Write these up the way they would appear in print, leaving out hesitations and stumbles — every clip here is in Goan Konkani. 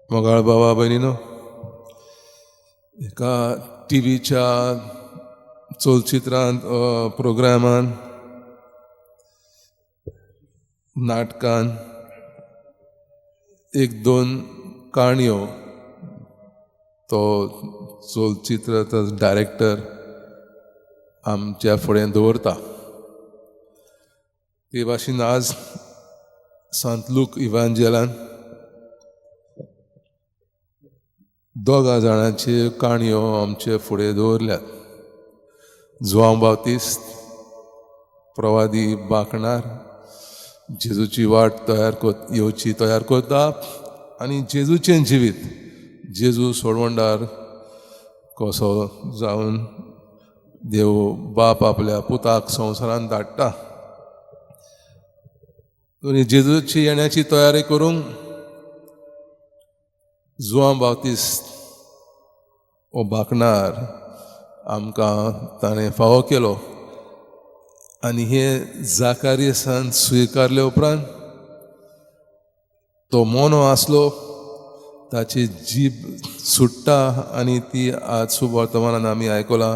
मोगाळ बाबा भयणीनो, एका टी व्हीच्या चलचित्रांत, प्रोग्रामान, नाटकान एक दोन काणयो तो चलचित्र डायरेक्टर आमच्या फुडें दवरता. ते भाशेन आज सांत लूक इवांजेलान दोगा जाणांच्यो काणयो आमचे फुडें दवरल्यात. जुआंव बाप्तिस्त प्रवादी बांकणार जेजूची वाट तयार येवची तयार करता आनी जेजूचें जिवीत जेजू सोडवणदार कसो जावन देव बाप आपल्या पुताक संवसारांत धाडटा. आनी जेजूची येण्याची तयारी करूंक जुआंव बाप्तिस्त हो बांकणार आमकां ताणें फावो केलो आनी हे जाकारियसान स्विकारले उपरांत तो मोनो आसलो, ताची जीब सुट्टा आनी ती आज सुवर्तमानान आमी आयकलां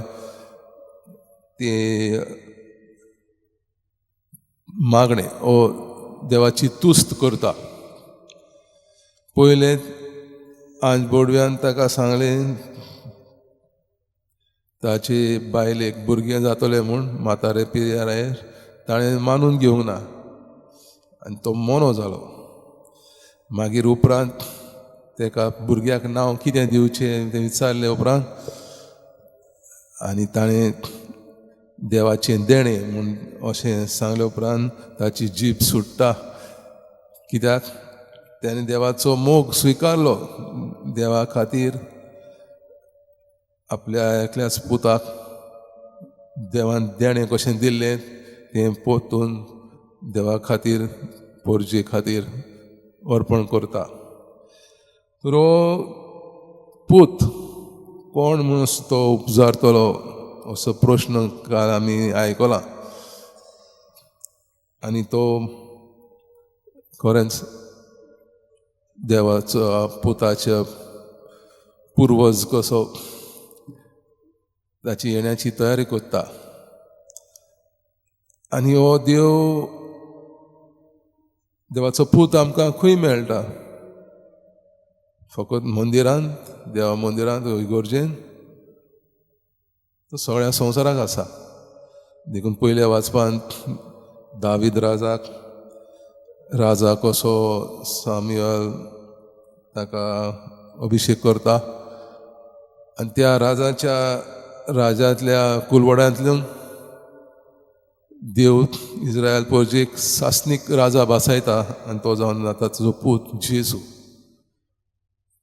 ते मागणें ओ देवाची तुस्त करता. पयलें आज बोडव्यान ताका सांगलें ताचे बायलेक भुरगें जातलें म्हूण म्हातारे पिरायेर ताणें मानून घेवंक ना आनी तो मोनो जालो. मागीर उपरांत ताका भुरग्याक नांव कितें दिवचें तें विचारलें उपरांत आनी ताणें देवाचें देणें म्हूण अशें सांगले उपरांत ताची जीब सुट्टा. कित्याक ताणें देवाचो मोग स्विकारलो. देवा खातीर आपल्या एकल्याच पुताक देवान देणें कशें दिल्लें तें पोतून देवा खातीर पोरजे खातीर अर्पण करता. तर हो पूत कोण म्हणून तो उपजारतलो असो प्रश्न काल आमी आयकला आनी तो खरेंच देवाचो पुताच्या पुर्वज कसो ताची येण्याची तयारी करता. आनी हो देव देवाचो पूत आमकां खंय मेळटा? फकत मंदिरांत, देवा मंदिरांत, इगर्जेन? तो सगळ्या संवसाराक आसा. देखून पयल्या वाचपांत दावीद राजाक राजा कसो सामुएल ताका अभिशेक करता आनी त्या राजाच्या राजांतल्या कुलवड्यांतल्यान देव इस्रायल पोरजेक सासनीक राजा भासायता आनी तो जावन जाता तुजो पूत जेजू,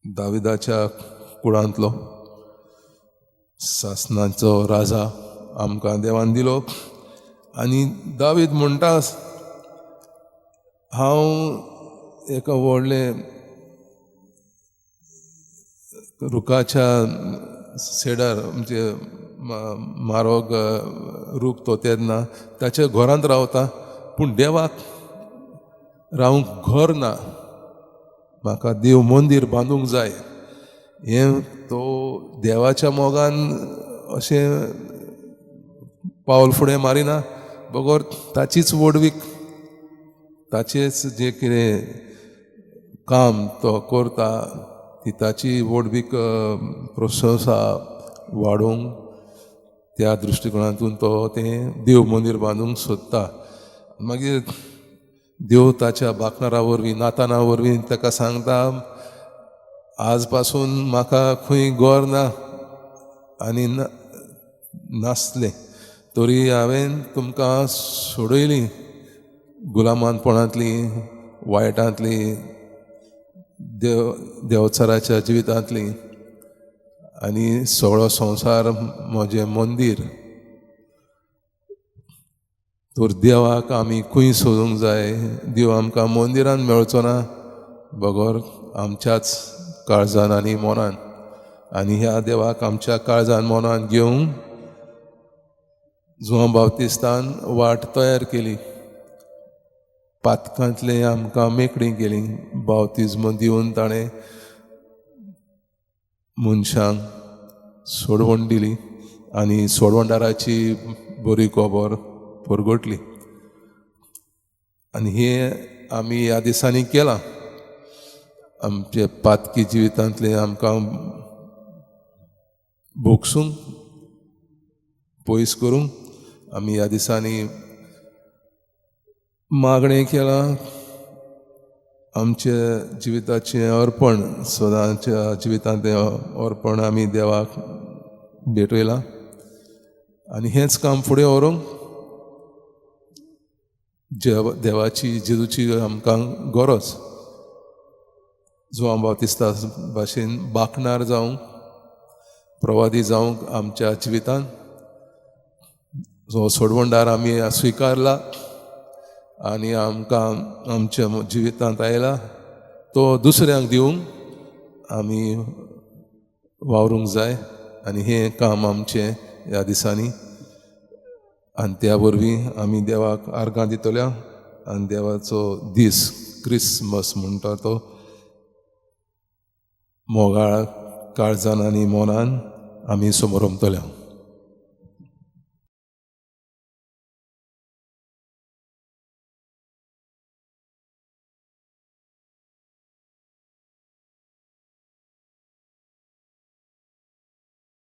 दाविदाच्या कुळांतलो सासनाचो राजा आमकां देवान दिलो. आनी दावीद म्हणटा, हांव एका व्हडलें रुखाच्या सेडार म्हणजे म्हारोग रूख तो तेन्ना ताच्या घरांत रावता, पूण देवाक रावंक घर ना, म्हाका देव मंदीर बांदूंक जाय. हें तो देवाच्या मोगान अशें पावल फुडें मारिना बगर ताचीच व्हडवीक, ताचेच जें कितें काम तो करता ती ताची व्हडवीक प्रशंसा वाडोवंक त्या दृश्टिकोणांतून तो तें देव मंदीर बांदूंक सोदता. मागीर देव ताच्या बाकणारा वरवीं, नाताना वरवीं ताका सांगता, आज पासून म्हाका खंय घर ना आनी नासलें तरी हांवें तुमकां सोडयलीं गुलामानपणांतली, वायटांतली, देव देवचाराच्या जिवितांतली, आनी सगळो संवसार म्हजें मंदीर. तर देवाक आमी खंय सोदूंक जाय? देव आमकां मंदिरान मेळचो ना बगर आमच्याच काळजान आनी मनान. आनी ह्या देवाक आमच्या काळजान मनान घेवंक जुआंव बाप्तिस्तान वाट तयार केली. पातकांतले आमकां मेकळी केली. बाप्तिज्म दिवन ताणें मनशांक सोडवण दिली आनी सोडवणदाराची बरी खबर परगटली. आनी हें आमी ह्या दिसांनी केलां. आमचे पातकी जिवितांतलें आमकां भोगसूंक, पयस करूंक आमी ह्या दिसांनी मागणें केलां. आमच्या जिविताचें अर्पण, सदांच्या जिवितांतलें अर्पण आमी देवाक भेटयलां आनी हेंच काम फुडें व्हरूंक देवाची, जेजूची आमकां गरज. जुवांव बाप्तिस्ता भाशेन बाकणार जावंक, प्रवादी जावंक आमच्या जिवितांत जो सोडवणदार आमी स्विकारला आनी आमकां आमच्या जिवितांत आयला तो दुसऱ्यांक दिवंक आमी वावरूंक जाय. आनी हें काम आमचें ह्या दिसांनी, आनी त्या वरवीं आमी देवाक आर्गां दितल्या आनी देवाचो दीस क्रिसमस म्हणटा तो मोगाळ काळजान आनी मनान आमी समरमतल्या.